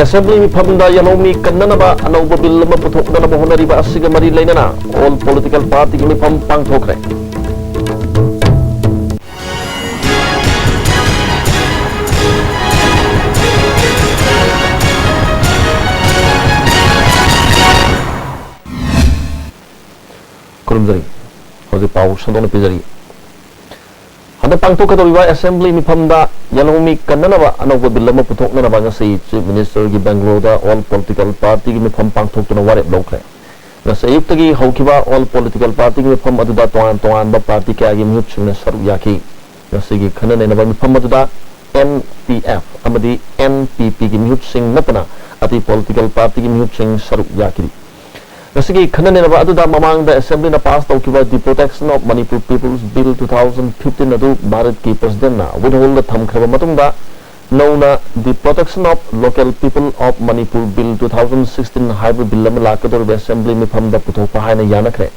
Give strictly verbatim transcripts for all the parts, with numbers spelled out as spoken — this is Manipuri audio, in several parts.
ꯑꯦꯁꯦꯝꯕ꯭ꯂꯤ ꯃꯤꯐꯝꯗ ꯌꯥꯂꯣꯡꯃꯤ ꯀꯟꯅꯅꯕ ꯑꯅꯧꯕ ꯕꯤꯜ ꯑꯃ ꯄꯨꯊꯣꯛꯅꯅꯕ ꯍꯣꯠꯅꯔꯤꯕ ꯑꯁꯤꯒ ꯃꯔꯤ ꯂꯩꯅꯅ ꯑꯣꯜ ꯄꯣꯂꯤꯇꯤꯀꯦꯜ ꯄꯥꯔꯇꯤꯒꯤ ꯃꯤꯐꯝ ꯄꯥꯡꯊꯣꯛꯈ꯭ꯔꯦ꯫ ꯈꯨꯔꯨꯝꯖꯔꯤ꯫ ꯍꯧꯖꯤꯛ ꯄꯥꯎ ꯁꯟꯗꯣꯛꯅ ꯄꯤꯖꯔꯤ꯫ ꯍꯟꯗꯛ ꯄꯥꯡꯊꯣꯛꯀꯗꯧꯔꯤꯕ ꯑꯦꯁꯦꯝꯕ꯭ꯂꯤ ꯃꯤꯐꯝꯗ ꯌꯥꯂꯣꯡꯃꯤ ꯀꯟꯅꯅꯕ ꯑꯅꯧꯕ ꯕꯤꯜ ꯑꯃ ꯄꯨꯊꯣꯛꯅꯅꯕ ꯉꯁꯤ ꯆꯤꯐ ꯃꯤꯅꯤꯁꯇꯔꯒꯤ ꯕꯦꯡꯒ꯭ꯂꯣꯔꯗ ꯑꯣꯜ ꯄꯣꯂꯤꯇꯤꯀꯦꯜ ꯄꯥꯔꯇꯤꯒꯤ ꯃꯤꯐꯝ ꯄꯥꯡꯊꯣꯛꯇꯨꯅ ꯋꯥꯔꯦꯞ ꯂꯧꯈ꯭ꯔꯦ꯫ ꯉꯁꯤ ꯑꯌꯨꯛꯇꯒꯤ ꯍꯧꯈꯤꯕ ꯑꯣꯜ ꯄꯣꯂꯤꯇꯤꯀꯦꯜ ꯄꯥꯔꯇꯤꯒꯤ ꯃꯤꯐꯝ ꯑꯗꯨꯗ ꯇꯣꯉꯥꯟ ꯇꯣꯉꯥꯟꯕ ꯄꯥꯔꯇꯤ ꯀꯌꯥꯒꯤ ꯃꯤꯍꯨꯠꯁꯤꯡꯅ ꯁꯔꯨꯛ ꯌꯥꯈꯤ꯫ ꯉꯁꯤꯒꯤ ꯈꯟꯅ ꯅꯩꯅꯕ ꯃꯤꯐꯝ ꯑꯗꯨꯗ ꯑꯦꯟ ꯄꯤ ꯑꯦꯐ ꯑꯃꯗꯤ ꯑꯦꯟ ꯄꯤ ꯄꯤꯒꯤ ꯃꯤꯍꯨꯠꯁꯤꯡ ꯅꯠꯇꯅ ꯑꯇꯩ ꯄꯣꯂꯤꯇꯤꯀꯦꯜ ꯄꯥꯔꯇꯤꯒꯤ ꯃꯤꯍꯨꯠꯁꯤꯡ ꯁꯔꯨꯛ ꯌꯥꯈꯤꯔꯤ꯫ ꯉꯁꯤꯒꯤ ꯈꯟꯅ ꯅꯩꯅꯕ ꯑꯗꯨꯗ ꯃꯃꯥꯡꯗ ꯑꯦꯁꯦꯝꯕ꯭ꯂꯤꯅ ꯄꯥꯁ ꯇꯧꯈꯤꯕ The Protection of Manipur People's Bill two thousand fifteen ꯑꯗꯨ ꯚꯥꯔꯠꯀꯤ ꯄ꯭ꯔꯁꯤꯗꯦꯟꯠꯅ ꯋꯤꯠꯍꯣꯜꯗ ꯊꯝꯈ꯭ꯔꯕ ꯃꯇꯨꯡꯗ ꯅꯧꯅ The Protection of Local People of Manipur Bill two thousand sixteen ꯍꯥꯏꯕ ꯕꯤꯜ ꯑꯃ ꯂꯥꯛꯀꯗꯧꯔꯤꯕ ꯑꯦꯁꯦꯝꯕ꯭ꯂꯤ ꯃꯤꯐꯝꯗ ꯄꯨꯊꯣꯛꯄ ꯍꯥꯏꯅ ꯌꯥꯅꯈ꯭ꯔꯦ꯫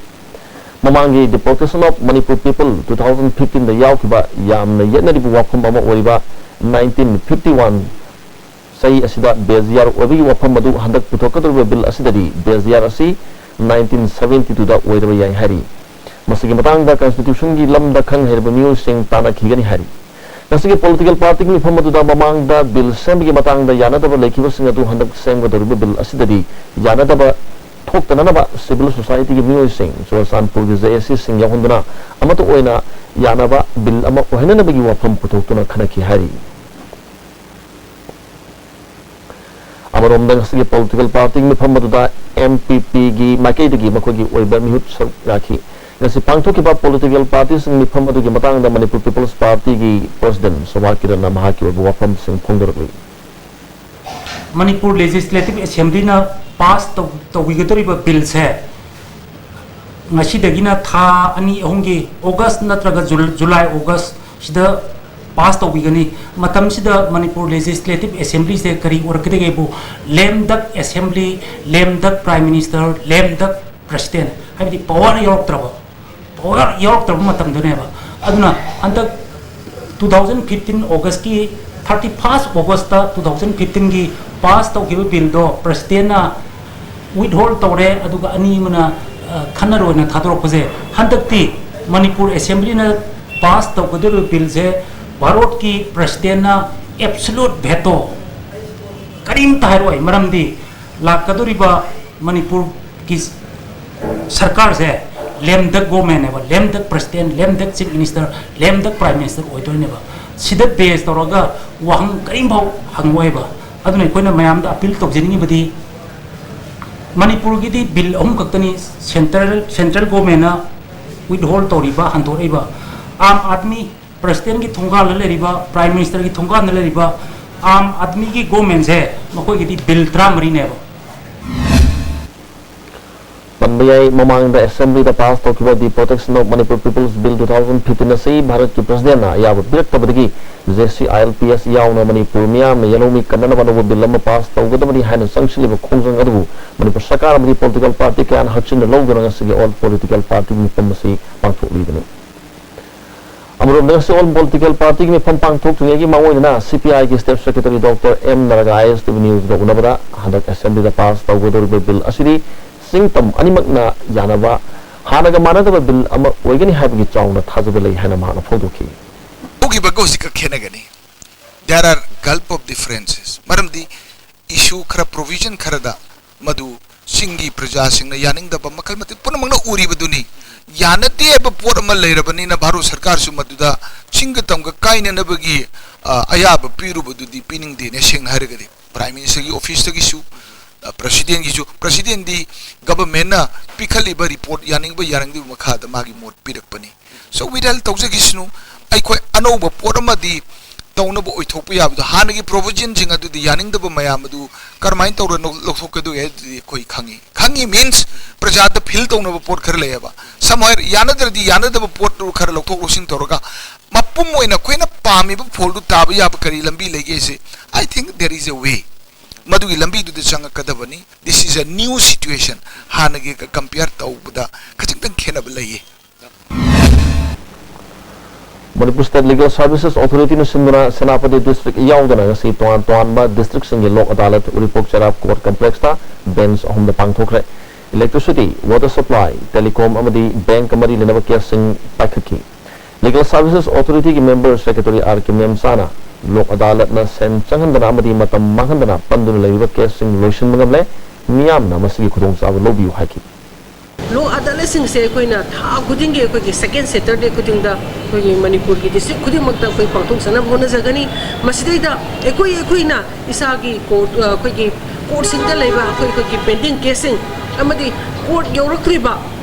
ꯃꯃꯥꯡꯒꯤ The Protection of Manipur People two thousand fifteenꯗ ꯌꯥꯎꯈꯤꯕ ꯌꯥꯝꯅ ꯌꯦꯠꯅꯔꯤꯕ ꯋꯥꯐꯝ ꯑꯃ ꯑꯣꯏꯔꯤꯕ nineteen fifty one ꯆꯍꯤ ꯑꯁꯤꯗ ꯕꯦꯖꯤꯌꯥꯔ ꯑꯣꯏꯕꯒꯤ ꯋꯥꯐꯝ ꯑꯗꯨ ꯍꯟꯗꯛ ꯄꯨꯊꯣꯛꯀꯗꯧꯔꯤꯕ ꯕꯤꯜ ꯑꯁꯤꯗꯗꯤ ꯕꯦꯖꯤꯌꯥꯔ ꯑꯁꯤ nineteen seventy twoꯗ ꯑꯣꯏꯔꯕ ꯌꯥꯏ ꯍꯥꯏꯔꯤ꯫ ꯃꯁꯤꯒꯤ ꯃꯇꯥꯡꯗ ꯀꯟꯁꯇꯤꯇ꯭ꯌꯨꯁꯟꯒꯤ ꯂꯝꯗ ꯈꯪ ꯍꯩꯔꯕ ꯃꯤꯑꯣꯏꯁꯤꯡ ꯇꯥꯟꯅꯈꯤꯒꯅꯤ ꯍꯥꯏꯔꯤ꯫ ꯉꯁꯤꯒꯤ ꯄꯣꯂꯤꯇꯤꯀꯦꯜ ꯄꯥꯔꯇꯤꯒꯤ ꯃꯤꯐꯝ ꯑꯗꯨꯗ ꯃꯃꯥꯡꯗ ꯕꯤꯜ ꯁꯦꯝꯕꯒꯤ ꯃꯇꯥꯡꯗ ꯌꯥꯅꯗꯕ ꯂꯩꯈꯤꯕꯁꯤꯡ ꯑꯗꯨ ꯍꯟꯗꯛ ꯁꯦꯝꯒꯗꯧꯔꯤꯕ ꯕꯤꯜ ꯑꯁꯤꯗꯗꯤ ꯌꯥꯅꯗꯕ ꯊꯣꯛꯇꯅꯅꯕ ꯁꯤꯚꯤꯜ ꯁꯣꯁꯥꯏꯇꯤꯒꯤ ꯃꯤꯑꯣꯏꯁꯤꯡ, ꯆꯨꯔꯆꯥꯟꯄꯨꯔꯒꯤ ꯖꯦ ꯑꯦ ꯁꯤꯁꯤꯡ ꯌꯥꯎꯍꯟꯗꯨꯅ ꯑꯃꯠꯇ ꯑꯣꯏꯅ ꯌꯥꯅꯕ ꯕꯤꯜ ꯑꯃ ꯑꯣꯏꯍꯟꯅꯅꯕꯒꯤ ꯋꯥꯐꯝ ꯄꯨꯊꯣꯛꯇꯨꯅ ꯈꯟꯅꯈꯤ ꯍꯥꯏꯔꯤ꯫ ꯑꯃꯔꯣꯝꯗ ꯉꯁꯤꯒꯤ ꯄꯣꯂꯤꯇꯤꯀꯦꯜ ꯄꯥꯔꯇꯤꯒꯤ ꯃꯤꯐꯝ ꯑꯗꯨꯗ ꯑꯦꯝ ꯄꯤ ꯄꯤꯒꯤ ꯃꯥꯏꯀꯩꯗꯒꯤ ꯃꯈꯣꯏꯒꯤ ꯑꯣꯏꯕ ꯃꯤꯍꯨꯠ ꯁꯔꯨꯛ ꯌꯥꯈꯤ꯫ ꯉꯁꯤ ꯄꯥꯡꯊꯣꯛꯈꯤꯕ ꯄꯣꯂꯤꯇꯤꯀꯦꯜ ꯄꯥꯔꯇꯤꯁꯤꯡ ꯃꯤꯐꯝ ꯑꯗꯨꯒꯤ ꯃꯇꯥꯡꯗ ꯃꯅꯤꯄꯨꯔ ꯄꯤꯄꯜꯁ ꯄꯥꯔꯇꯤꯒꯤ ꯄ꯭ꯔꯁꯤꯗꯦꯟꯠ ꯁꯣꯃꯥ ꯀꯤꯔꯟꯅ ꯃꯍꯥꯛꯀꯤ ꯑꯣꯏꯕ ꯋꯥꯐꯝꯁꯤꯡ ꯐꯣꯡꯗꯣꯔꯛꯂꯤ꯫ ꯃꯅꯤꯄꯨꯔ ꯂꯦꯖꯤꯁꯂꯦꯇꯤꯚ ꯑꯦꯁꯦꯝꯕ꯭ꯂꯤꯅ ꯄꯥꯁ ꯇꯧ-, ꯇꯧꯕꯤꯒꯗꯧꯔꯤꯕ ꯕꯤꯜꯁꯦ ꯉꯁꯤꯗꯒꯤꯅ ꯊꯥ ꯑꯅꯤ ꯑꯍꯨꯝꯒꯤ, ꯑꯣꯒꯁ ꯅꯠꯇ꯭ꯔꯒ ꯖꯨꯜ-, ꯖꯨꯂꯥꯏ, ꯑꯣꯒꯁ ꯁꯤꯗ ꯄꯥꯁ ꯇꯧꯕꯤꯒꯅꯤ꯫ ꯃꯇꯝꯁꯤꯗ ꯃꯅꯤꯄꯨꯔ ꯂꯦꯖꯤꯁꯂꯦꯇꯤꯚ ꯑꯦꯁꯦꯝꯕ꯭ꯂꯤꯁꯦ ꯀꯔꯤ ꯑꯣꯏꯔꯛꯀꯗꯒꯦꯕꯨ, ꯂꯦꯝ ꯗꯛ ꯑꯦꯁꯦꯝꯕ꯭ꯂꯤ, ꯂꯦꯝ ꯗꯛ ꯄ꯭ꯔꯥꯏꯝ ꯃꯤꯅꯤꯁꯇꯔ, ꯂꯦꯝ ꯗꯛ ꯄ꯭ꯔꯁꯤꯗꯦꯟꯠ, ꯍꯥꯏꯕꯗꯤ ꯄꯋꯥꯔ ꯌꯥꯎꯔꯛꯇ꯭ꯔꯕ, ꯄꯋꯥꯔ ꯌꯥꯎꯔꯛꯇ꯭ꯔꯕ ꯃꯇꯝꯗꯨꯅꯦꯕ꯫ ꯑꯗꯨꯅ ꯍꯟꯗꯛ two thousand fifteen ꯑꯣꯒꯁꯀꯤ, thirty first August two thousand fifteenꯒꯤ ꯄꯥꯁ ꯇꯧꯈꯤꯕ ꯕꯤꯜꯗꯣ ꯄ꯭ꯔꯁꯤꯗꯦꯟꯅ ꯋꯤꯠꯍꯣꯜ ꯇꯧꯔꯦ, ꯑꯗꯨꯒ ꯑꯅꯤ ꯑꯃꯅ, ꯑ, ꯈꯟꯅꯔꯣꯏꯅ ꯊꯥꯗꯣꯔꯛꯄꯁꯦ, ꯍꯟꯗꯛꯇꯤ ꯃꯅꯤꯄꯨꯔ ꯑꯦꯁꯦꯝꯕ꯭ꯂꯤꯅ ꯄꯥꯁ ꯇꯧꯒꯗꯧꯔꯤꯕ ꯕꯤꯜꯁꯦ ꯚꯥꯔꯠꯀꯤ ꯄ꯭ꯔꯁꯤꯗꯦꯟꯅ ꯑꯦꯕꯁꯣꯂꯨꯠ ꯚꯦꯇꯣ, ꯀꯔꯤꯝꯇ ꯍꯥꯏꯔꯣꯏ꯫ ꯃꯔꯝꯗꯤ ꯂꯥꯛꯀꯗꯧꯔꯤꯕ ꯃꯅꯤꯄꯨꯔꯒꯤ ꯁꯔꯀꯥꯔꯁꯦ ꯂꯦꯝꯗꯛ ꯒꯣꯃꯦꯟꯅꯦꯕ, ꯂꯦꯝꯗꯛ ꯄ꯭ꯔꯁꯤꯗꯦꯟ, ꯂꯦꯝꯗꯛ ꯆꯤꯐ ꯃꯤꯅꯤꯁꯇꯔ, ꯂꯦꯝꯗꯛ ꯄ꯭ꯔꯥꯏꯝ ꯃꯤꯅꯤꯁꯇꯔ ꯑꯣꯏꯗꯣꯏꯅꯦꯕ꯫ ꯁꯤꯗ ꯕꯦꯁ ꯇꯧꯔꯒ ꯋꯥꯍꯪ ꯀꯔꯤꯝꯐꯥꯎ ꯍꯪꯉꯣꯏꯕ꯫ ꯑꯗꯨꯅ ꯑꯩꯈꯣꯏꯅ ꯃꯌꯥꯝꯗ ꯑꯄꯤꯜ ꯇꯧꯖꯅꯤꯡꯉꯤꯕꯗꯤ, ꯃꯅꯤꯄꯨꯔꯒꯤꯗꯤ ꯕꯤꯜ ꯑꯍꯨꯝ ꯈꯛꯇꯅꯤ ꯁꯦꯟꯇ꯭ꯔꯦꯜ, ꯁꯦꯟꯇ꯭ꯔꯦꯜ ꯒꯣꯃꯦꯟꯅ ꯋꯤꯠꯍꯣꯜ ꯇꯧꯔꯤꯕ, ꯍꯟꯗꯣꯔꯛꯏꯕ꯫ ꯑꯥꯝ ꯑꯥꯗꯃꯤ, ꯄ꯭ꯔꯁꯤꯗꯦꯟꯒꯤ ꯊꯣꯡꯒꯥꯜꯗ ꯂꯩꯔꯤꯕ, ꯄ꯭ꯔꯥꯏꯝ ꯃꯤꯅꯤꯁꯇꯔꯒꯤ ꯊꯣꯡꯒꯥꯜꯗ ꯂꯩꯔꯤꯕ ꯑꯥꯝ ꯑꯥꯗꯃꯤꯒꯤ ꯒꯣꯃꯦꯟꯁꯦ, ꯃꯈꯣꯏꯒꯤꯗꯤ ꯕꯤꯜ ꯇꯔꯥꯃꯔꯤꯅꯦꯕ꯫ ꯄꯟꯕ ꯌꯥꯏ, ꯃꯃꯥꯡꯗ ꯑꯦꯁꯦꯝꯕ꯭ꯂꯤꯗ ꯄꯥꯁ ꯇꯧꯈꯤꯕ The Protection of Manipur People's Bill two thousand fifteen ꯑꯁꯤ ꯚꯥꯔꯠꯀꯤ ꯄ꯭ꯔꯁꯤꯗꯦꯟꯅ ꯑꯌꯥꯕ ꯄꯤꯔꯛꯇꯕꯗꯒꯤ J C I L P S ꯌꯥꯎꯅ ꯃꯅꯤꯄꯨꯔ ꯃꯤꯌꯥꯝꯅ ꯌꯦꯜꯍꯧꯃꯤ ꯀꯟꯅꯅꯕ ꯑꯅꯧꯕ ꯕꯤꯜ ꯑꯃ ꯄꯥꯁ ꯇꯧꯒꯗꯕꯅꯤ ꯍꯥꯏꯅ ꯆꯪꯁꯤꯜꯂꯤꯕ ꯈꯣꯡꯖꯪ ꯑꯗꯨꯕꯨ ꯃꯅꯤꯄꯨꯔ ꯁꯔꯀꯥꯔ ꯑꯃꯗꯤ ꯄꯣꯂꯤꯇꯤꯀꯦꯜ ꯄꯥꯔꯇꯤ ꯀꯌꯥꯅ ꯍꯛꯆꯤꯟꯅ ꯂꯧꯗꯨꯅ ꯉꯁꯤꯒꯤ ꯑꯣꯜ ꯄꯣꯂꯤꯇꯤꯀꯦꯜ ꯄꯥꯔꯇꯤꯒꯤ ꯃꯤꯐꯝ ꯑꯁꯤ ꯄꯥꯡꯊꯣꯛꯂꯤꯕꯅꯤ꯫ ꯑꯃꯔꯣꯝꯗ ꯉꯁꯤ ꯑꯣꯜ ꯄꯣꯂꯤꯇꯤꯀꯦꯜ ꯄꯥꯔꯇꯤꯒꯤ ꯃꯤꯐꯝ ꯄꯥꯡꯊꯣꯛꯇ꯭ꯔꯤꯉꯩꯒꯤ ꯃꯥꯡꯑꯣꯏꯅꯅ C P I ꯒꯤ ꯁ꯭ꯇꯦꯠ ꯁꯦꯀ꯭ꯔꯦꯇꯔꯤ ꯗꯣꯛꯇꯔ ꯑꯦꯝ ꯅꯔꯒ I A S T V News ꯒ ꯎꯅꯕꯗ ꯍꯟꯗꯛ ꯑꯦꯁꯦꯝꯕ꯭ꯂꯤꯗ ꯄꯥꯁ ꯇꯧꯒꯗꯧꯔꯤꯕ ꯕꯤꯜ ꯑꯁꯤꯗꯤ ꯆꯤꯡ ꯇꯝ ꯑꯅꯤꯃꯛꯅ ꯌꯥꯅꯕ ꯍꯥꯟꯅꯒ ꯃꯥꯟꯅꯗꯕ ꯕꯤꯜ ꯑꯃ ꯑꯣꯏꯒꯅꯤ ꯍꯥꯏꯕꯒꯤ ꯆꯥꯎꯅ ꯊꯥꯖꯕ ꯂꯩ ꯍꯥꯏꯅ ꯃꯍꯥꯛꯅ ꯐꯣꯡꯗꯣꯛꯈꯤ꯫ ꯍꯧꯈꯤꯕꯒ ꯍꯧꯖꯤꯛꯀ ꯈꯦꯠꯅꯒꯅꯤ꯫ There are gulf of differences꯫ ꯃꯔꯝꯗꯤ issue ꯈꯔ, provision ꯈꯔꯗ ꯃꯗꯨ ꯆꯤꯡꯒꯤ ꯄ꯭ꯔꯖꯥꯁꯤꯡꯅ ꯌꯥꯅꯤꯡꯗꯕ ꯃꯈꯜ ꯃꯊꯦꯜ ꯄꯨꯝꯅꯃꯛꯅ ꯎꯔꯤꯕꯗꯨꯅꯤ꯫ ꯌꯥꯅꯗꯦ ꯍꯥꯏꯕ ꯄꯣꯠ ꯑꯃ ꯂꯩꯔꯕꯅꯤꯅ ꯚꯥꯔꯠ ꯁꯔꯀꯥꯔꯁꯨ ꯃꯗꯨꯗ ꯆꯤꯡꯒ ꯇꯝꯒ ꯀꯥꯏꯅꯅꯕꯒꯤ, ꯑ, ꯑꯌꯥꯕ ꯄꯤꯔꯨꯕꯗꯨꯗꯤ ꯄꯤꯅꯤꯡꯗꯦꯅꯦ, ꯁꯦꯡꯅ ꯍꯥꯏꯔꯒꯗꯤ꯫ ꯄ꯭ꯔꯥꯏꯝ ꯃꯤꯅꯤꯁꯇꯔꯒꯤ ꯑꯣꯐꯤꯁꯇꯒꯤꯁꯨ, ꯑ, ꯄ꯭ꯔꯁꯤꯗꯦꯟꯒꯤꯁꯨ, ꯄ꯭ꯔꯁꯤꯗꯦꯟꯗꯤ ꯒꯚꯔꯟꯃꯦꯟꯠꯅ ꯄꯤꯈꯠꯂꯤꯕ ꯔꯤꯄꯣꯔꯠ ꯌꯥꯅꯤꯡꯕ ꯌꯥꯅꯤꯡꯗꯕ ꯃꯈꯥꯗ ꯃꯥꯒꯤ ꯃꯣꯠ ꯄꯤꯔꯛꯄꯅꯤ꯫ So withhold ꯇꯧꯖꯈꯤꯁꯅꯨ꯫ ꯑꯩꯈꯣꯏ ꯑꯅꯧꯕ ꯄꯣꯠ ꯑꯃꯗꯤ ꯇꯧꯅꯕ ꯑꯣꯏꯊꯣꯛꯄ ꯌꯥꯕꯗꯣ, ꯍꯥꯟꯅꯒꯤ provisionꯁꯤꯡ ꯑꯗꯨꯗꯤ ꯌꯥꯅꯤꯡꯗꯕ ꯃꯌꯥꯝ ꯑꯗꯨ ꯀꯔꯝꯍꯥꯏꯅ ꯇꯧꯔ ꯂꯧ-, ꯂꯧꯊꯣꯛꯀꯗꯒꯦ ꯍꯥꯏꯕꯗꯨꯗꯤ ꯑꯩꯈꯣꯏ ꯈꯪꯉꯤ꯫ ꯈꯪꯉꯤ means ꯄ꯭ꯔꯖꯥꯗ feel ꯇꯧꯅꯕ ꯄꯣꯠ ꯈꯔ ꯂꯩꯌꯦꯕ꯫ Somewhere ꯌꯥꯅꯗ꯭ꯔꯗꯤ ꯌꯥꯅꯗꯕ ꯄꯣꯠꯇꯨ ꯈꯔ ꯂꯧꯊꯣꯛ ꯂꯧꯁꯤꯟ ꯇꯧꯔꯒ ꯃꯄꯨꯝ ꯑꯣꯏꯅ ꯑꯩꯈꯣꯏꯅ ꯄꯥꯝꯃꯤꯕ ꯐꯣꯜꯗꯨ ꯇꯥꯕ ꯌꯥꯕ ꯀꯔꯤ ꯂꯝꯕꯤ ꯂꯩꯒꯦꯁꯦ, I think there is a way꯫ ꯃꯗꯨꯒꯤ ꯂꯝꯕꯤꯗꯨꯗ ꯆꯪꯉꯛꯀꯗꯕꯅꯤ꯫ This is a new situation꯫ ꯍꯥꯟꯅꯒꯤꯒ compare ꯇꯧꯕꯗ ꯈꯖꯤꯛꯇꯪ ꯈꯦꯠꯅꯕ ꯂꯩꯌꯦ꯫ ꯃꯅꯤꯄꯨꯔ ꯁ꯭ꯇꯦꯠ ꯂꯤꯒꯦꯜ ꯁꯥꯔꯚꯤꯁꯦꯁ ꯑꯣꯊꯣꯔꯤꯇꯤꯅ ꯁꯤꯟꯗꯨꯅ ꯁꯦꯅꯥꯄꯇꯤ ꯗꯤꯁꯇ꯭ꯔꯤꯛ ꯌꯥꯎꯗꯅ ꯉꯁꯤ ꯇꯣꯉꯥꯟ ꯇꯣꯉꯥꯟꯕ ꯗꯤꯁꯇ꯭ꯔꯤꯛꯁꯤꯡꯒꯤ ꯂꯣꯛ ꯑꯗꯥꯂꯠ ꯎꯔꯤꯄꯣꯛ ꯆꯩꯔꯥꯞ ꯀꯣꯔꯠ ꯀꯝꯄ꯭ꯂꯦꯛꯁꯇ ꯕꯦꯟꯆ ꯑꯍꯨꯝꯗ ꯄꯥꯡꯊꯣꯛꯈ꯭ꯔꯦ꯫ ꯏꯂꯦꯛꯇ꯭ꯔꯤꯁꯤꯇꯤ, ꯋꯥꯇꯔ ꯁꯄ꯭ꯂꯥꯏ, ꯇꯦꯂꯤꯀꯣꯝ ꯑꯃꯗꯤ ꯕꯦꯡꯀ ꯃꯔꯤ ꯂꯩꯅꯕ ꯀꯦꯁꯁꯤꯡ ꯄꯥꯏꯈꯠꯈꯤ꯫ ꯂꯤꯒꯦꯜ ꯁꯥꯔꯚꯤꯁꯦꯁ ꯑꯣꯊꯣꯔꯤꯇꯤꯒꯤ ꯃꯦꯝꯕꯔ ꯁꯦꯀ꯭ꯔꯦꯇꯔꯤ ꯑꯥꯔ ꯀꯦ ꯃꯦꯝꯆꯥꯅ ꯂꯣꯛ ꯑꯗꯥꯂꯠꯅ ꯁꯦꯟ ꯆꯪꯍꯟꯗꯅ ꯑꯃꯗꯤ ꯃꯇꯝ ꯃꯥꯡꯍꯟꯗꯅ ꯄꯟꯗꯨꯅ ꯂꯩꯔꯤꯕ ꯀꯦꯁꯁꯤꯡ ꯂꯣꯏꯁꯤꯟꯕ ꯉꯝꯂꯦ꯫ ꯃꯤꯌꯥꯝꯅ ꯃꯁꯤꯒꯤ ꯈꯨꯗꯣꯡꯆꯥꯕ ꯂꯧꯕꯤꯌꯨ ꯍꯥꯏꯈꯤ꯫ ꯂꯣꯛ ꯑꯗꯥꯂꯠꯁꯤꯡꯁꯦ ꯑꯩꯈꯣꯏꯅ ꯊꯥ ꯈꯨꯗꯤꯡꯒꯤ, ꯑꯩꯈꯣꯏꯒꯤ ꯁꯦꯀꯦꯟ ꯁꯦꯇꯔꯗꯦ ꯈꯨꯗꯤꯡꯗ ꯑꯩꯈꯣꯏꯒꯤ ꯃꯅꯤꯄꯨꯔꯒꯤ ꯗꯤꯁꯇ꯭ꯔꯤꯛ ꯈꯨꯗꯤꯡꯃꯛꯇ ꯑꯩꯈꯣꯏ ꯄꯥꯡꯊꯣꯛꯆꯅꯕ ꯍꯣꯠꯅꯖꯒꯅꯤ꯫ ꯃꯁꯤꯗꯩꯗ ꯑꯩꯈꯣꯏ, ꯑꯩꯈꯣꯏꯅ ꯏꯁꯥꯒꯤ ꯀꯣꯔꯠ, ꯑ, ꯑꯩꯈꯣꯏꯒꯤ ꯀꯣꯔꯠꯁꯤꯡꯗ ꯂꯩꯕ ꯑꯩꯈꯣꯏ, ꯑꯩꯈꯣꯏꯒꯤ ꯄꯦꯟꯗꯤꯡ ꯀꯦꯁꯁꯤꯡ ꯑꯃꯗꯤ ꯀꯣꯔꯠ ꯌꯧꯔꯛꯇ꯭ꯔꯤꯕ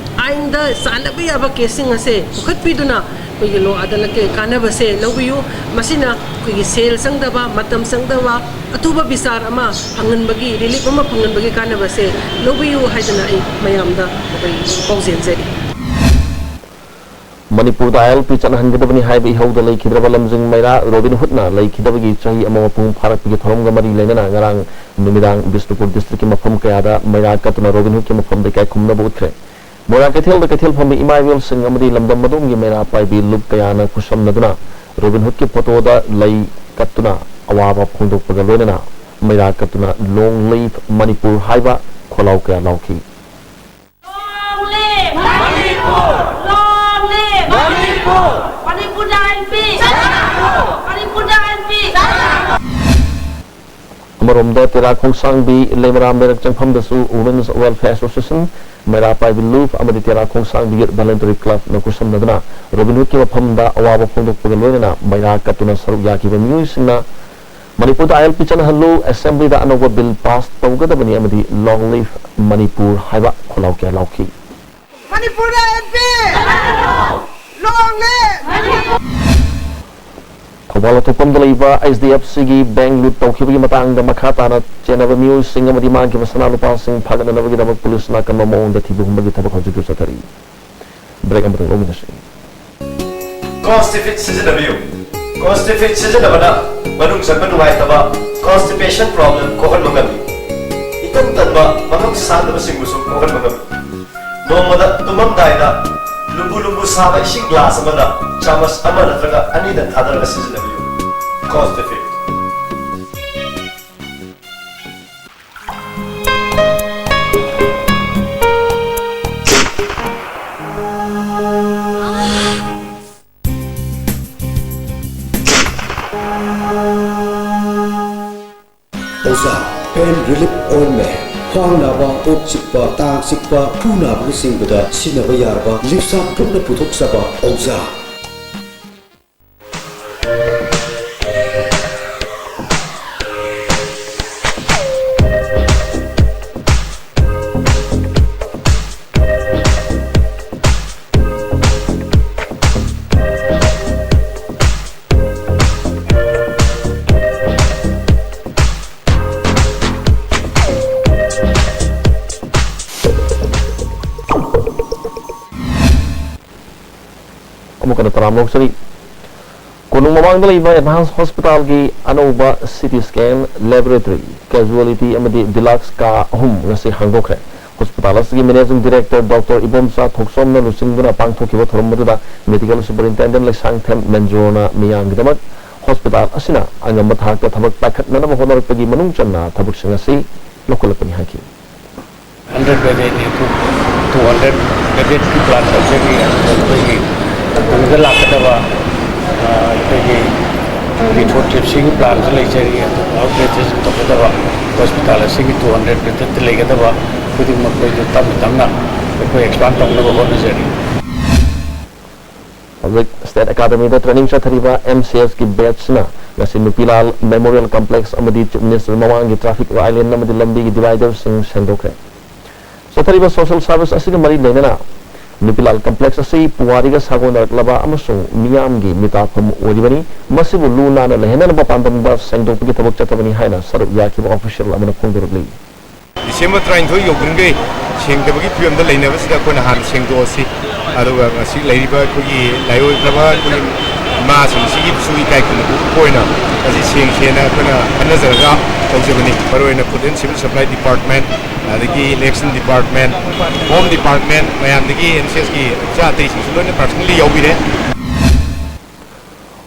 ꯑꯥꯏꯟꯗ ꯆꯥꯟꯅꯕ ꯌꯥꯕ ꯀꯦꯁꯁꯤꯡ ꯑꯁꯦ ꯄꯨꯈꯠꯄꯤꯗꯨꯅ ꯑꯩꯈꯣꯏꯒꯤ ꯂꯣꯛ ꯑꯗꯥꯂꯠꯀꯤ ꯀꯥꯟꯅꯕꯁꯦ ꯂꯧꯕꯤꯌꯨ꯫ ꯃꯁꯤꯅ ꯑꯩꯈꯣꯏꯒꯤ ꯁꯦꯜ ꯆꯪꯗꯕ, ꯃꯇꯝ ꯆꯪꯗꯕ, ꯑꯊꯨꯕ ꯕꯤꯆꯥꯔ ꯑꯃ ꯐꯪꯍꯟꯕꯒꯤ, ꯔꯤꯂꯤꯐ ꯑꯃ ꯐꯪꯍꯟꯕꯒꯤ ꯀꯥꯟꯅꯕꯁꯦ ꯂꯧꯕꯤꯌꯨ ꯍꯥꯏꯗꯅ ꯑꯩ ꯃꯌꯥꯝꯗ ꯑꯩꯈꯣꯏ ꯄꯥꯎꯖꯦꯟꯖꯔꯤ꯫ ꯃꯅꯤꯄꯨꯔꯗ ꯑꯥꯏ ꯑꯦꯜ ꯄꯤ ꯆꯠꯅꯍꯟꯒꯗꯕꯅꯤ ꯍꯥꯏꯕ ꯏꯍꯧꯗ ꯂꯩꯈꯤꯗ꯭ꯔꯕ ꯂꯝꯖꯤꯡ ꯃꯩꯔꯥ ꯔꯣꯕꯤꯟ ꯍꯨꯠꯅ ꯂꯩꯈꯤꯗꯕꯒꯤ ꯆꯍꯤ ꯑꯃ ꯃꯄꯨꯡ ꯐꯥꯔꯛꯄꯒꯤ ꯊꯧꯔꯝꯒ ꯃꯔꯤ ꯂꯩꯅꯅ ꯉꯔꯥꯡ ꯅꯨꯃꯤꯗꯥꯡ ꯕꯤꯁꯅꯨꯄꯨꯔ ꯗꯤꯁꯇ꯭ꯔꯤꯛꯀꯤ ꯃꯐꯝ ꯀꯌꯥꯗ ꯃꯩꯔꯥ ꯀꯠꯇꯨꯅ ꯔꯣꯕꯤꯟ ꯍꯨꯠꯀꯤ ꯃꯐꯝꯗ ꯏꯀꯥꯏ ꯈꯨꯝꯅꯕ ꯎꯠꯈ꯭ꯔꯦ꯫ ꯃꯣꯏꯔꯥꯡ ꯀꯩꯊꯦꯜꯗ ꯀꯩꯊꯦꯜ ꯐꯝꯕ ꯏꯃꯥ ꯏꯕꯦꯜꯁꯤꯡ ꯑꯃꯗꯤ ꯂꯝꯗꯝ ꯑꯗꯣꯝꯒꯤ ꯃꯩꯔꯥ ꯄꯥꯏꯕꯤ ꯂꯨꯞ ꯀꯌꯥꯅ ꯈꯨꯠꯁꯝꯅꯗꯨꯅ ꯔꯣꯕꯤꯟ ꯍꯨꯠꯀꯤ ꯐꯣꯇꯣꯗ ꯂꯩ ꯀꯠꯇꯨꯅ ꯑꯋꯥꯕ ꯐꯣꯡꯗꯣꯛꯄꯒ ꯂꯣꯏꯅꯅ ꯃꯩꯔꯥ ꯀꯠꯇꯨꯅ "Long live Manipur" ꯍꯥꯏꯕ ꯈꯣꯜꯂꯥꯎ ꯀꯌꯥ ꯂꯥꯎꯈꯤ꯫ Long live! Manipur! Long live! Manipur! ꯃꯅꯤꯄꯨꯔꯗ ꯑꯥꯏ ꯑꯦꯜ ꯄꯤ! ꯃꯅꯤꯄꯨꯔꯗ ꯑꯥꯏ ꯑꯦꯜ ꯄꯤ! ꯑꯃꯔꯣꯝꯗ ꯇꯦꯔꯥ ꯈꯣꯡꯁꯥꯡꯕꯤ ꯂꯩꯃꯔꯥꯝ ꯂꯩꯔꯛ ꯆꯪꯐꯝꯗꯁꯨ Women's Welfare Association, ꯃꯩꯔꯥ ꯄꯥꯏꯕꯤ ꯂꯨꯞ ꯑꯃꯗꯤ ꯇꯦꯔꯥ ꯈꯣꯡꯁꯥꯡꯕꯤ ꯌꯨꯠ ꯚꯣꯂꯟꯇꯔꯤ ꯀ꯭ꯂꯕꯅ ꯈꯨꯠꯁꯝꯅꯗꯨꯅ ꯔꯣꯕꯤꯟ ꯍꯨꯗꯀꯤ ꯃꯐꯝꯗ ꯑꯋꯥꯕ ꯐꯣꯡꯗꯣꯛꯄꯒ ꯂꯣꯏꯅꯅ ꯃꯩꯔꯥ ꯀꯠꯇꯨꯅ ꯁꯔꯨꯛ ꯌꯥꯈꯤꯕ ꯃꯤꯑꯣꯏꯁꯤꯡꯅ ꯃꯅꯤꯄꯨꯔꯗ ꯑꯥꯏ ꯑꯦꯜ ꯄꯤ ꯆꯠꯅꯍꯜꯂꯨ, ꯑꯦꯁꯦꯝꯕ꯭ꯂꯤꯗ ꯑꯅꯧꯕ ꯕꯤꯜ ꯄꯥꯁ ꯇꯧꯒꯗꯕꯅꯤ ꯑꯃꯗꯤ "Long live Manipur" ꯍꯥꯏꯕ ꯈꯣꯜꯂꯥꯎ ꯀꯌꯥ ꯂꯥꯎꯈꯤ꯫ ꯃꯅꯤꯄꯨꯔꯗ I L P! Long live! ꯊꯧꯕꯥꯜ ꯑꯊꯣꯛꯄꯝꯗ ꯂꯩꯕ ꯑꯩꯆ ꯗꯤ ꯑꯦꯐ ꯁꯤꯒꯤ ꯕꯦꯡ ꯂꯨꯠ ꯇꯧꯈꯤꯕꯒꯤ ꯃꯇꯥꯡꯗ ꯃꯈꯥ ꯇꯥꯅ ꯆꯦꯟꯅꯕ ꯃꯤꯑꯣꯏꯁꯤꯡ ꯑꯃꯗꯤ ꯃꯥꯡꯈꯤꯕ ꯁꯅꯥ ꯂꯨꯄꯥꯁꯤꯡ ꯐꯥꯒꯠꯅꯅꯕꯒꯤꯗꯃꯛ ꯄꯨꯂꯤꯁꯅ ꯑꯀꯟꯕ ꯃꯑꯣꯡꯗ ꯊꯤꯕ ꯍꯨꯝꯕꯒꯤ ꯊꯕꯛ ꯍꯧꯖꯤꯛꯁꯨ ꯆꯠꯊꯔꯤ꯫ ꯕ꯭ꯔꯦꯛ ꯑꯃꯇꯪ ꯂꯧꯃꯤꯟꯅꯁꯤ꯫ ꯀꯣꯟꯁꯇꯤꯐꯤꯠ ꯁꯤꯖꯤꯟꯅꯕꯤꯌꯨ꯫ ꯀꯣꯟꯁꯇꯤꯐꯤꯠ ꯁꯤꯖꯤꯟꯅꯕꯅ ꯃꯅꯨꯡ ꯆꯪꯕ ꯅꯨꯡꯉꯥꯏꯇꯕ, constipation problem ꯀꯣꯛꯍꯟꯕ ꯉꯝꯃꯤ꯫ ꯏꯇꯟ ꯇꯟꯕ, ꯃꯐꯝ ꯁꯥꯡꯗꯕꯁꯤꯡꯕꯨꯁꯨ ꯀꯣꯛꯍꯟꯕ ꯉꯝꯃꯤ꯫ ꯅꯣꯡꯃꯗ ꯇꯨꯝꯃꯝꯗꯥꯏꯗ ꯂꯨꯝꯕꯨ ꯂꯨꯝꯕꯨ ꯁꯥꯕ ꯏꯁꯤꯡ ꯒ꯭ꯂꯥꯁ ꯑꯃꯗ ꯆꯥꯃꯁ ꯑꯃ ꯅꯠꯇ꯭ꯔꯒ ꯑꯅꯤꯗꯪ ꯊꯥꯗꯔꯒ ꯁꯤꯖꯤꯟꯅꯕꯤꯌꯨ꯫ Cost effective꯫ ꯑꯣꯖꯥ, pain relief ointment, ꯈ꯭ꯋꯥꯡ ꯅꯥꯕ, ꯀꯣꯛ ꯆꯤꯛꯄ, ꯇꯥꯡ ꯆꯤꯛꯄ, ꯈꯨ ꯅꯥꯕꯅꯆꯤꯡꯕꯗ ꯁꯤꯖꯤꯟꯅꯕ ꯌꯥꯔꯕ ꯂꯤꯞꯁꯥ ꯒ꯭ꯔꯨꯞꯅ ꯄꯨꯊꯣꯛꯆꯕ ꯑꯣꯖꯥ꯫ ꯑꯃꯨꯛꯀꯅ ꯇꯔꯥꯝꯅ ꯑꯣꯛꯆꯔꯤ꯫ ꯀꯣꯅꯨꯡ ꯃꯃꯥꯡꯗ ꯂꯩꯕ ꯑꯦꯗꯚꯥꯟꯁ ꯍꯣꯁꯄꯤꯇꯥꯜꯒꯤ ꯑꯅꯧꯕ C T scan, laboratory, casualty ꯑꯃꯗꯤ ꯗꯤꯂꯛꯁ ꯀꯥ ꯑꯍꯨꯝ ꯉꯁꯤ ꯍꯥꯡꯗꯣꯛꯈ꯭ꯔꯦ꯫ ꯍꯣꯁꯄꯤꯇꯥꯜ ꯑꯁꯤꯒꯤ ꯃꯦꯅꯦꯖꯤꯡ ꯗꯤꯔꯦꯛꯇꯔ ꯗꯣꯛꯇꯔ ꯏꯕꯣꯝꯆꯥ ꯊꯣꯛꯆꯣꯝꯅ ꯂꯨꯆꯤꯡꯗꯨꯅ ꯄꯥꯡꯊꯣꯛꯈꯤꯕ ꯊꯧꯔꯝ ꯑꯗꯨꯗ ꯃꯦꯗꯤꯀꯦꯜ ꯁꯨꯄꯔꯤꯟꯇꯦꯟꯗꯦꯟꯠ ꯂꯩꯁꯥꯡꯊꯦꯝ ꯃꯦꯟꯖꯣꯔꯅ ꯃꯤꯌꯥꯝꯒꯤꯗꯃꯛ ꯍꯣꯁꯄꯤꯇꯥꯜ ꯑꯁꯤꯅ ꯑꯉꯝꯕ ꯊꯥꯛꯇ ꯊꯕꯛ ꯄꯥꯏꯈꯠꯅꯅꯕ ꯍꯣꯠꯅꯔꯛꯄꯒꯤ ꯃꯅꯨꯡ ꯆꯟꯅ ꯊꯕꯛꯁꯤꯡ ꯑꯁꯤ ꯂꯧꯈꯠꯂꯛꯄꯅꯤ ꯍꯥꯏꯈꯤ꯫ ꯍꯟꯗ꯭ꯔꯦꯠ ꯕꯦꯗꯦꯗꯅꯤ, ꯇꯨ, ꯇꯨ ꯍꯟꯗ꯭ꯔꯦꯠ ꯕꯦꯗꯦꯗꯀꯤ ꯄ꯭ꯂꯥꯟ ꯇꯧꯖꯔꯤ꯫ ꯑꯗꯨꯒ ꯑꯩꯈꯣꯏꯒꯤ ꯇꯨꯡꯗ ꯂꯥꯛꯀꯗꯕ, ꯑ, ꯑꯩꯈꯣꯏꯒꯤ ꯂꯤꯊꯣꯇ꯭ꯔꯤꯞꯁꯤꯒꯤ ꯄ꯭ꯂꯥꯟꯁꯨ ꯂꯩꯖꯔꯤ꯫ ꯑꯗꯨꯒ ꯑꯥꯎꯠ ꯄꯦꯁꯦꯟ ꯇꯧꯒꯗꯕ ꯍꯣꯁꯄꯤꯇꯥꯜ ꯑꯁꯤꯒꯤ ꯇꯨ ꯍꯟꯗ꯭ꯔꯦꯠ ꯕꯦꯗꯦꯗꯇ ꯂꯩꯒꯗꯕ ꯈꯨꯗꯤꯡꯃꯛ ꯑꯩꯈꯣꯏꯁꯨ ꯇꯞꯅ ꯇꯞꯅ ꯑꯩꯈꯣꯏ ꯑꯦꯛꯁꯄꯥꯟ ꯇꯧꯅꯕ ꯍꯣꯠꯅꯖꯔꯤ꯫ ꯍꯧꯖꯤꯛ ꯁ꯭ꯇꯦꯠ ꯑꯦꯀꯥꯗꯃꯤꯗ ꯇ꯭ꯔꯦꯅꯤꯡ ꯆꯠꯊꯔꯤꯕ ꯑꯦꯝ ꯁꯤ ꯑꯦꯁꯀꯤ ꯕꯦꯠꯁꯅ ꯉꯁꯤ ꯅꯨꯄꯤꯂꯥꯜ ꯃꯦꯃꯣꯔꯤꯌꯦꯜ ꯀꯝꯄ꯭ꯂꯦꯛꯁ ꯑꯃꯗꯤ ꯆꯤꯐ ꯃꯤꯅꯤꯁꯇꯔ ꯃꯃꯥꯡꯒꯤ ꯇ꯭ꯔꯥꯐꯤꯛ ꯑꯥꯏꯂꯦꯟ ꯑꯃꯗꯤ ꯂꯝꯕꯤꯒꯤ ꯗꯤꯚꯥꯏꯗꯔꯁꯤꯡ ꯁꯦꯡꯗꯣꯛꯈ꯭ꯔꯦ꯫ ꯆꯠꯊꯔꯤꯕ ꯁꯣꯁꯦꯜ ꯁꯥꯔꯚꯤꯁ ꯑꯁꯤꯒ ꯃꯔꯤ ꯂꯩꯅꯅ ꯅꯨꯄꯤꯂꯥꯜ ꯀꯝꯄ꯭ꯂꯦꯛꯁ ꯑꯁꯤ ꯄꯨꯋꯥꯔꯤꯒ ꯁꯥꯒꯣꯟꯅꯔꯛꯂꯕ ꯑꯃꯁꯨꯡ ꯃꯤꯌꯥꯝꯒꯤ ꯃꯤꯇꯥꯐꯝ ꯑꯣꯏꯔꯤꯕꯅꯤ꯫ ꯃꯁꯤꯕꯨ ꯂꯨ ꯅꯥꯟꯅ ꯂꯩꯍꯟꯅꯅꯕ ꯄꯥꯟꯗꯝꯗ ꯁꯦꯡꯗꯣꯛꯄꯒꯤ ꯊꯕꯛ ꯆꯠꯊꯕꯅꯤ ꯍꯥꯏꯅ ꯁꯔꯨꯛ ꯌꯥꯈꯤꯕ ꯑꯣꯐꯤꯁꯤꯌꯦꯜ ꯑꯃꯅ ꯐꯣꯡꯗꯣꯔꯛꯂꯤ꯫ ꯗꯤꯁꯦꯝꯕꯔ ꯇꯔꯥꯅꯤꯊꯣꯏ ꯌꯧꯗ꯭ꯔꯤꯉꯩ ꯁꯦꯡꯗꯕꯒꯤ ꯐꯤꯕꯝꯗ ꯂꯩꯅꯕꯁꯤꯗ ꯑꯩꯈꯣꯏꯅ ꯍꯥꯟꯅ ꯁꯦꯡꯗꯣꯛꯑꯁꯤ꯫ ꯑꯗꯨꯒ ꯉꯁꯤ ꯂꯩꯔꯤꯕ ꯑꯩꯈꯣꯏꯒꯤ ꯂꯥꯏꯑꯣꯏꯈ꯭ꯔꯕ ꯑꯩꯈꯣꯏꯒꯤ ꯏꯃꯥꯁꯤꯡꯁꯤꯒꯤꯁꯨ ꯏꯀꯥꯏ ꯈꯨꯝꯅꯕ ꯎꯠꯄ ꯑꯣꯏꯅ ꯉꯁꯤ ꯁꯦꯡꯁꯦꯅ ꯑꯩꯈꯣꯏꯅ ꯈꯟꯅꯖꯔꯒ ꯇꯧꯖꯕꯅꯤ꯫ ꯃꯔꯨꯑꯣꯏꯅ Food and Civil Supply Department, ꯑꯗꯒꯤ Election Department, Home Department, ꯃꯌꯥꯝꯗꯒꯤ ꯑꯦꯟ ꯁꯤ ꯑꯦꯁꯀꯤ ꯏꯆꯥ ꯑꯇꯩꯁꯤꯡꯁꯨ ꯂꯣꯏꯅ personally ꯌꯥꯎꯕꯤꯔꯦ꯫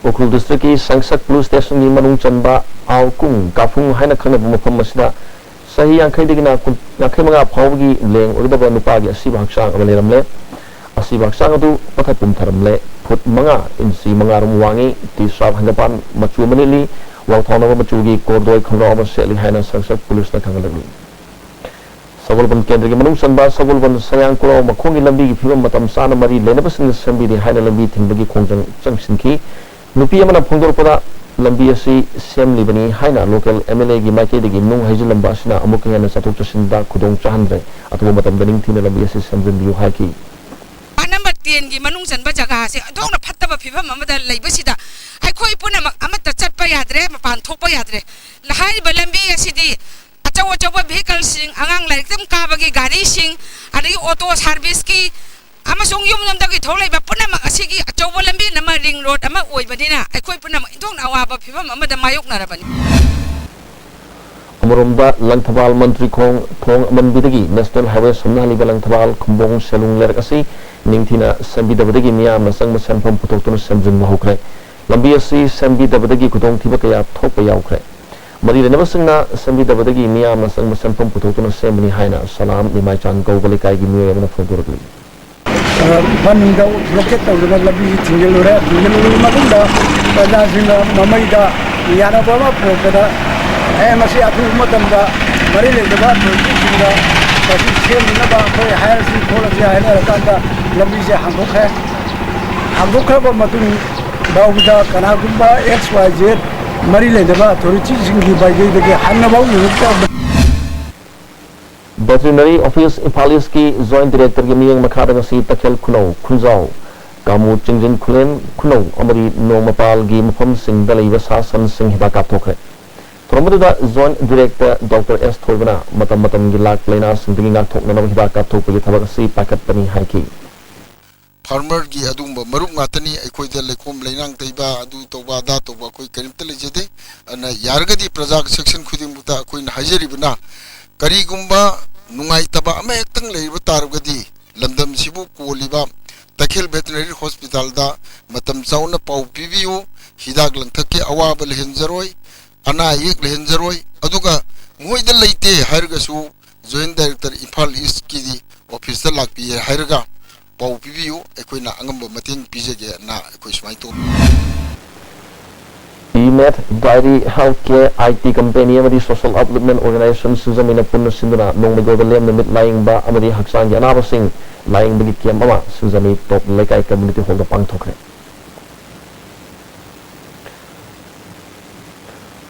ꯎꯈ꯭ꯔꯨꯜ ꯗꯤꯁꯇ꯭ꯔꯤꯛꯀꯤ ꯁꯪꯁꯛ ꯄꯨꯂꯤꯁ ꯁ꯭ꯇꯦꯁꯟꯒꯤ ꯃꯅꯨꯡ ꯆꯟꯕ ꯑꯥꯎꯀꯨꯡ ꯀꯥꯐꯨꯡ ꯍꯥꯏꯅ ꯈꯪꯅꯕ ꯃꯐꯝ ꯑꯁꯤꯗ ꯆꯍꯤ ꯌꯥꯡꯈꯩꯗꯒꯤꯅ ꯀꯨꯟ, ꯌꯥꯡꯈꯩ ꯃꯉꯥ ꯐꯥꯎꯕꯒꯤ ꯂꯦꯡ ꯑꯣꯏꯒꯗꯕ ꯅꯨꯄꯥꯒꯤ ꯑꯁꯤꯕ ꯍꯛꯆꯥꯡ ꯑꯃ ꯂꯩꯔꯝꯂꯦ꯫ ꯑꯁꯤꯕ ꯍꯛꯆꯥꯡ ꯑꯗꯨ ꯃꯊꯛ ꯄꯨꯝꯊꯔꯝꯂꯦ꯫ ꯐꯨꯠ ꯃꯉꯥ, ꯏꯟꯆꯤ ꯃꯉꯥ ꯔꯣꯝ ꯋꯥꯡꯏ, ꯇꯤ ꯁꯥꯔꯠ ꯍꯪꯒꯄꯥꯟ ꯃꯆꯨ ꯑꯃ ꯂꯤꯠꯂꯤ, ꯋꯥꯎꯊꯥꯎꯅꯕ ꯃꯆꯨꯒꯤ ꯀꯣꯔꯗꯣꯏ ꯈꯣꯡꯒ꯭ꯔꯥꯎ ꯑꯃ ꯁꯦꯠꯂꯤ ꯍꯥꯏꯅ ꯁꯪꯁꯛ ꯄꯨꯂꯤꯁꯅ ꯈꯪꯍꯜꯂꯛꯂꯤ꯫ ꯁꯒꯣꯜꯕꯟ ꯀꯦꯟꯗ꯭ꯔꯒꯤ ꯃꯅꯨꯡ ꯆꯟꯕ ꯁꯒꯣꯜꯕꯟ ꯁꯌꯥꯡ ꯀꯣꯂꯥꯎ ꯃꯈꯣꯡꯒꯤ ꯂꯝꯕꯤꯒꯤ ꯐꯤꯕꯝ ꯃꯇꯝ ꯆꯥꯅ ꯃꯔꯤ ꯂꯩꯅꯕꯁꯤꯡꯅ ꯁꯦꯝꯕꯤꯔꯤ ꯍꯥꯏꯅ ꯂꯝꯕꯤ ꯊꯤꯡꯕꯒꯤ ꯈꯣꯡꯖꯪ ꯆꯪꯁꯤꯟꯈꯤ꯫ ꯅꯨꯄꯤ ꯑꯃꯅ ꯐꯣꯡꯗꯣꯔꯛꯄꯗ, ꯂꯝꯕꯤ ꯑꯁꯤ ꯁꯦꯝꯂꯤꯕꯅꯤ ꯍꯥꯏꯅ ꯂꯣꯀꯦꯜ ꯑꯦꯝ ꯑꯦꯜ ꯑꯦꯒꯤ ꯃꯥꯏꯀꯩꯗꯒꯤ ꯅꯨꯡ ꯍꯩꯖꯤꯜꯂꯝꯕ ꯑꯁꯤꯅ ꯑꯃꯨꯛꯀ ꯍꯦꯟꯅ ꯆꯠꯊꯣꯛ ꯆꯠꯁꯤꯟꯗ ꯈꯨꯗꯣꯡ ꯆꯥꯍꯟꯗ꯭ꯔꯦ꯫ ꯑꯊꯨꯕ ꯃꯇꯝꯗ ꯅꯤꯡꯊꯤꯅ ꯂꯝꯕꯤ ꯑꯁꯤ ꯁꯦꯝꯖꯤꯟꯕꯤꯌꯨ ꯍꯥꯏꯈꯤ꯫ ꯋꯥꯔꯗ ꯅꯝꯕꯔ ꯇꯦꯟꯒꯤ ꯃꯅꯨꯡ ꯆꯟꯕ ꯖꯒꯥ ꯑꯁꯤ ꯑꯣꯟꯊꯣꯛꯅ ꯐꯠꯇꯕ ꯐꯤꯕꯝ ꯑꯃꯗ ꯂꯩꯕꯁꯤꯗ ꯑꯩꯈꯣꯏ ꯄꯨꯝꯅꯃꯛ ꯑꯃꯠꯇ ꯆꯠꯄ ꯌꯥꯗ꯭ꯔꯦ, ꯃꯄꯥꯟ ꯊꯣꯛꯄ ꯌꯥꯗ꯭ꯔꯦ꯫ ꯍꯥꯏꯔꯤꯕ ꯂꯝꯕꯤ ꯑꯁꯤꯗꯤ ꯑꯆꯧ ꯑꯆꯧꯕ ꯚꯤꯍꯤꯀꯜꯁꯤꯡ, ꯑꯉꯥꯡ ꯂꯥꯏꯔꯤꯛ ꯇꯝ ꯀꯥꯕꯒꯤ ꯒꯥꯔꯤꯁꯤꯡ, ꯑꯗꯒꯤ ꯑꯣꯇꯣ ꯁꯥꯔꯚꯤꯁꯀꯤ ꯑꯃꯁꯨꯡ ꯌꯨꯝ ꯌꯨꯝꯗꯒꯤ ꯊꯣꯛꯂꯛꯏꯕ ꯄꯨꯝꯅꯃꯛ ꯑꯁꯤꯒꯤ ꯑꯆꯧꯕ ꯂꯝꯕꯤ ꯑꯃ, ꯔꯤꯡ ꯔꯣꯗ ꯑꯃ ꯑꯣꯏꯕꯅꯤꯅ ꯑꯩꯈꯣꯏ ꯄꯨꯝꯅꯃꯛ ꯏꯟꯊꯣꯛꯅ ꯑꯋꯥꯕ ꯐꯤꯕꯝ ꯑꯃꯗ ꯃꯥꯌꯣꯛꯅꯔꯕꯅꯤ꯫ ꯑꯃꯔꯣꯝꯗ, ꯂꯪꯊꯕꯥꯜ ꯃꯟꯇ꯭ꯔꯤ ꯈꯣꯡ ꯊꯣꯡ ꯑꯃꯟꯕꯤꯗꯒꯤ ꯅꯦꯁꯅꯦꯜ ꯍꯥꯏꯋꯦ ꯁꯝꯅꯍꯜꯂꯤꯕ ꯂꯪꯊꯕꯥꯜ ꯈꯨꯝꯕꯣꯡ ꯁꯦꯂꯨꯡ ꯂꯩꯔꯛ ꯑꯁꯤ ꯅꯤꯡꯊꯤꯅ ꯁꯦꯝꯕꯤꯗꯕꯗꯒꯤ ꯃꯤꯌꯥꯝꯅ ꯆꯪꯕ ꯁꯦꯟꯐꯝ ꯄꯨꯊꯣꯛꯇꯨꯅ ꯁꯦꯝꯖꯤꯟꯕ ꯍꯧꯈ꯭ꯔꯦ꯫ ꯂꯝꯕꯤ ꯑꯁꯤ ꯁꯦꯝꯕꯤꯗꯕꯗꯒꯤ ꯈꯨꯗꯣꯡꯊꯤꯕ ꯀꯌꯥ ꯊꯣꯛꯄ ꯌꯥꯎꯈ꯭ꯔꯦ꯫ ꯃꯔꯤ ꯂꯩꯅꯕꯁꯤꯡꯅ ꯁꯦꯝꯕꯤꯗꯕꯗꯒꯤ ꯃꯤꯌꯥꯝꯅ ꯆꯪꯕ ꯁꯦꯟꯐꯝ ꯄꯨꯊꯣꯛꯇꯨꯅ ꯁꯦꯝꯕꯅꯤ ꯍꯥꯏꯅ ꯁꯂꯥꯝ ꯅꯤꯃꯥꯏꯆꯥꯟ ꯀꯧꯕ ꯂꯩꯀꯥꯏꯒꯤ ꯃꯤꯑꯣꯏ ꯑꯃꯅ ꯐꯣꯡꯗꯣꯔꯛꯂꯤ꯫ ꯕꯟꯗ ꯕ꯭ꯂꯣꯀꯦꯠ ꯇꯧꯗꯅ ꯂꯝꯕꯤꯁꯤ ꯊꯤꯡꯖꯤꯜꯂꯨꯔꯦ꯫ ꯊꯤꯡꯖꯤꯜꯂꯨꯔꯕ ꯃꯇꯨꯡꯗ ꯄ꯭ꯔꯖꯥꯁꯤꯡꯅ ꯃꯃꯩꯗ ꯌꯥꯅꯕ ꯑꯃ ꯄꯨꯔꯛꯄꯗ, ꯑꯦ, ꯃꯁꯤ ꯑꯊꯨꯕ ꯃꯇꯝꯗ ꯃꯔꯤ ꯂꯩꯅꯕ ꯑꯊꯣꯔꯤꯇꯤꯁꯤꯡꯗ ꯃꯁꯤ ꯁꯦꯝꯅꯅꯕ ꯑꯩꯈꯣꯏ ꯍꯥꯏꯔꯁꯤ ꯈꯣꯠꯂꯁꯤ ꯍꯥꯏꯅꯔꯀꯥꯟꯗ ꯂꯝꯕꯤꯁꯦ ꯍꯥꯡꯗꯣꯛꯈ꯭ꯔꯦ꯫ ꯍꯥꯡꯗꯣꯛꯈ꯭ꯔꯕ ꯃꯇꯨꯡ ꯐꯥꯎꯕꯗ ꯀꯅꯥꯒꯨꯝꯕ ꯑꯦꯛꯁ ꯋꯥꯏ ꯖꯦꯠ ꯃꯔꯤ ꯂꯩꯅꯕ ꯑꯊꯣꯔꯤꯇꯤꯁꯤꯡꯒꯤ ꯃꯥꯏꯀꯩꯗꯒꯤ ꯍꯟꯅꯐꯥꯎ ꯌꯧꯔꯛꯇꯕ꯫ ꯚꯦꯇꯔꯤꯅꯔꯤ ꯑꯣꯐꯤꯁ ꯏꯝꯐꯥꯜ ꯏꯁꯀꯤ ꯖꯣꯏꯟꯠ ꯗꯤꯔꯦꯛꯇꯔꯒꯤ ꯃꯤꯠꯌꯦꯡ ꯃꯈꯥꯗ ꯉꯁꯤ ꯇꯈꯦꯜ ꯈꯨꯅꯧ, ꯈꯨꯟꯖꯥꯎ, ꯀꯥꯃꯨ ꯆꯤꯡꯖꯤꯟ ꯈꯨꯂꯦꯟ ꯈꯨꯅꯧ ꯑꯃꯗꯤ ꯅꯣꯡꯃꯄꯥꯜꯒꯤ ꯃꯐꯝꯁꯤꯡꯗ ꯂꯩꯕ ꯁꯥ ꯁꯟꯁꯤꯡ ꯍꯤꯗꯥꯛ ꯀꯥꯞꯊꯣꯛꯈ꯭ꯔꯦ꯫ ꯊꯧꯔꯝ ꯑꯗꯨꯗ ꯖꯣꯏꯟꯠ ꯗꯤꯔꯦꯛꯇꯔ ꯗꯣꯛꯇꯔ ꯑꯦꯁ ꯊꯣꯏꯕꯅ ꯃꯇꯝ ꯃꯇꯝꯒꯤ ꯂꯥꯛ ꯂꯥꯏꯅꯥꯁꯤꯡꯗꯒꯤ ꯉꯥꯛꯊꯣꯛꯅꯅꯕ ꯍꯤꯗꯥꯛ ꯀꯥꯞꯊꯣꯛꯄꯒꯤ ꯊꯕꯛ ꯑꯁꯤ ꯄꯥꯏꯈꯠꯄꯅꯤ ꯍꯥꯏꯈꯤ꯫ ꯐꯥꯔꯃꯔꯒꯤ ꯑꯗꯨꯒꯨꯝꯕ ꯃꯔꯨꯞ ꯉꯥꯛꯇꯅꯤ꯫ ꯑꯩꯈꯣꯏꯗ ꯂꯩꯈꯣꯝ ꯂꯩꯅꯥꯡ ꯇꯩꯕ, ꯑꯗꯨ ꯇꯧꯕ, ꯑꯗꯥ ꯇꯧꯕ ꯑꯩꯈꯣꯏ ꯀꯔꯤꯝꯇ ꯂꯩꯖꯗꯦ꯫ ꯑꯗꯨꯅ ꯌꯥꯔꯒꯗꯤ ꯄ꯭ꯔꯖꯥ ꯁꯦꯛꯁꯟ ꯈꯨꯗꯤꯡꯃꯛꯇ ꯑꯩꯈꯣꯏꯅ ꯍꯥꯏꯖꯔꯤꯕꯅ, ꯀꯔꯤꯒꯨꯝꯕ ꯅꯨꯡꯉꯥꯏꯇꯕ ꯑꯃꯍꯦꯛꯇꯪ ꯂꯩꯕ ꯇꯥꯔꯒꯗꯤ ꯂꯝꯗꯝꯁꯤꯕꯨ ꯀꯣꯜꯂꯤꯕ ꯇꯈꯦꯜ ꯚꯦꯇꯤꯅꯔꯤ ꯍꯣꯁꯄꯤꯇꯥꯜꯗ ꯃꯇꯝ ꯆꯥꯅ ꯄꯥꯎ ꯄꯤꯕꯤꯌꯨ꯫ ꯍꯤꯗꯥꯛ ꯂꯥꯡꯊꯛꯀꯤ ꯑꯋꯥꯕ ꯂꯩꯍꯟꯖꯔꯣꯏ, ꯑꯅꯥ ꯑꯌꯦꯛ ꯂꯩꯍꯟꯖꯔꯣꯏ꯫ ꯑꯗꯨꯒ ꯃꯣꯏꯗ ꯂꯩꯇꯦ ꯍꯥꯏꯔꯒꯁꯨ ꯖꯣꯏꯟꯠ ꯗꯥꯏꯔꯦꯛꯇꯔ ꯏꯝꯐꯥꯜ ꯏꯁꯀꯤꯗꯤ ꯑꯣꯐꯤꯁꯇ ꯂꯥꯛꯄꯤꯌꯦ ꯍꯥꯏꯔꯒ ꯄꯥꯎ ꯄꯤꯕꯤꯌꯨ, ꯑꯩꯈꯣꯏꯅ ꯑꯉꯝꯕ ꯃꯇꯦꯡ ꯄꯤꯖꯒꯦꯅ ꯑꯩꯈꯣꯏ ꯁꯨꯃꯥꯏꯅ ꯇꯧꯕꯤ꯫ ꯏꯃꯦꯠ, ꯗꯥꯏꯔꯤ, ꯍꯦꯜꯊ ꯀꯦꯌꯔ, ꯑꯥꯏ ꯇꯤ ꯀꯝꯄꯦꯅꯤ ꯑꯃꯗꯤ ꯁꯣꯁꯤꯌꯦꯜ ꯑꯞꯂꯤꯞꯃꯦꯟ ꯑꯣꯔꯒꯅꯥꯏꯖꯦꯁꯟ ꯁꯤꯟꯖꯃꯩꯅ ꯄꯨꯟꯅ ꯁꯤꯟꯗꯨꯅ ꯅꯣꯡꯃꯒꯤ ꯑꯣꯏꯕ ꯂꯦꯝꯅ ꯃꯤꯠ ꯂꯥꯌꯦꯡꯕ ꯑꯃꯗꯤ ꯍꯛꯆꯥꯡꯒꯤ ꯑꯅꯥꯕꯁꯤꯡ ꯂꯥꯌꯦꯡꯕꯒꯤ ꯀꯦꯝꯞ ꯑꯃ ꯁꯤꯟꯖꯃꯩ ꯇꯣꯞ ꯂꯩꯀꯥꯏ ꯀꯝꯃ꯭ꯌꯨꯅꯤꯇꯤ ꯍꯣꯜꯗ ꯄꯥꯡꯊꯣꯛꯈ꯭ꯔꯦ꯫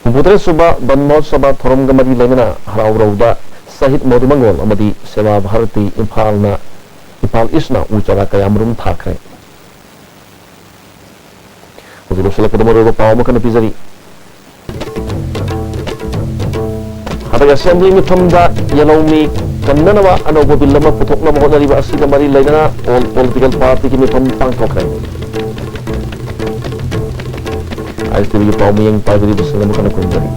ꯍꯨꯝꯐꯨꯇꯔꯦꯠ ꯁꯨꯕ ꯕꯟ ꯃꯍꯣꯠꯁꯕꯥ ꯊꯧꯔꯝꯒ ꯃꯔꯤ ꯂꯩꯅꯅ ꯍꯔꯥꯎ ꯍꯔꯧꯗ ꯁꯍꯤꯗ ꯃꯣꯗꯤ ꯃꯪꯒꯣꯜ ꯑꯃꯗꯤ ꯁꯦꯕꯥ ꯚꯥꯔꯇꯤ ꯏꯝꯐꯥꯜꯅ, ꯏꯝꯐꯥꯜ ꯏꯁꯅ ꯎ ꯆꯥꯔꯥ ꯀꯌꯥꯃꯔꯨꯝ ꯊꯥꯈ꯭ꯔꯦ꯫ ꯍꯧꯖꯤꯛ ꯂꯣꯏꯁꯤꯜꯂꯛꯄꯗ ꯃꯔꯨꯑꯣꯏꯕ ꯄꯥꯎ ꯑꯃꯈꯛ ꯄꯤꯖꯔꯤ꯫ ꯍꯟꯗꯛ ꯑꯦꯁꯦꯝꯕ꯭ꯂꯤ ꯃꯤꯐꯝꯗ ꯌꯦꯜꯍꯧꯃꯤ ꯀꯟꯅꯅꯕ ꯑꯅꯧꯕ ꯕꯤꯜ ꯑꯃ ꯄꯨꯊꯣꯛꯅꯕ ꯍꯣꯠꯅꯔꯤꯕ ꯑꯁꯤꯒ ꯃꯔꯤ ꯂꯩꯅꯅ ꯑꯣꯜ ꯄꯣꯂꯤꯇꯤꯀꯦꯜ ꯄꯥꯔꯇꯤꯒꯤ ꯃꯤꯐꯝ ꯄꯥꯡꯊꯣꯛꯈ꯭ꯔꯦ꯫ ꯑꯥꯏ ꯑꯦꯁ ꯇꯤꯚꯤꯒꯤ ꯄꯥꯎ ꯃꯤꯠꯌꯦꯡ ꯄꯥꯏꯕꯤꯔꯤꯕꯁꯤꯡ ꯑꯃꯨꯛ ꯍꯟꯅ ꯈꯨꯔꯨꯝꯖꯔꯤ꯫